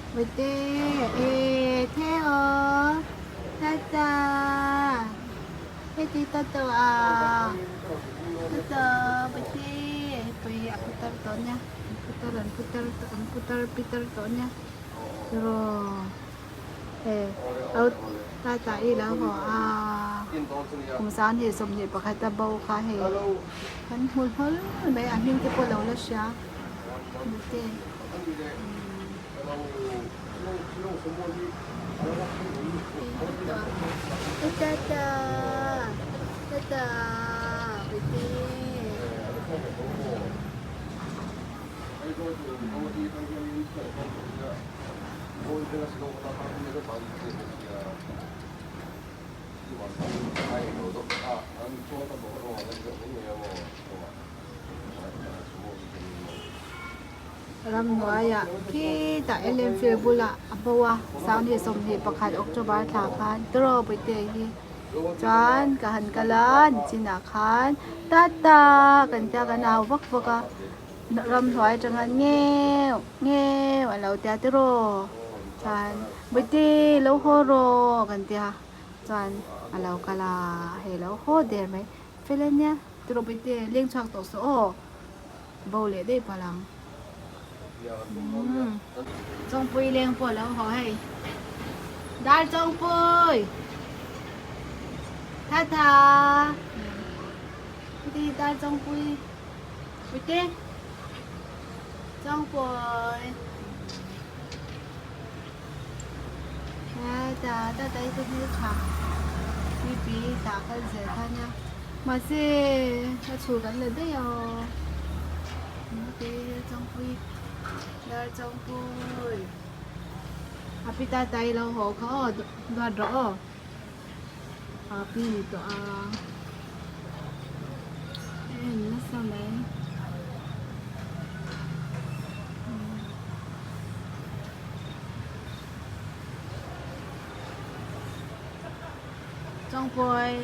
Bawihte e Theo Tata heti ta tawh a Tata Bawihte hei hi a putar tawh nia an putar an putar an putar pitar tawh nia tiraw hei Tata i lo haw a kum 2021 a bo kha hei kan hmu hlawl mai a hming te pawh lo la hria Bawihte. Tata tata bawihte. Ramhnuaiah khitah Ellen field bulah a bo a, 2021 October thla khan tiraw Bawihte hi chuan ka han kal a nichinah khan tata kan tia kan au vak vak a ramhnuai atanga ngeuh ngeuh a lo tia tiraw chuan Bawihte lo haw rawh kan tia chuan a lo kal a hei lo haw der mai fel ania tiraw Bawihte leng chhuak tawh suh aw. Bo leh daih palh ang. Umm. Chawngpui leng pawh lo haw hei. Dar Chawngpui! Tha tha! Heti dar Chawngpui. Puite! Chawngpui! Heta tata hi chu hmeltha pipi tah kal zel kha nia mahse a chhul kan la daih aw te chawngpui dar chawngpui a pi tata hi lo haw kha aw duat rawh aw a pi ni tawh a en nasa mai. Chawngpuai.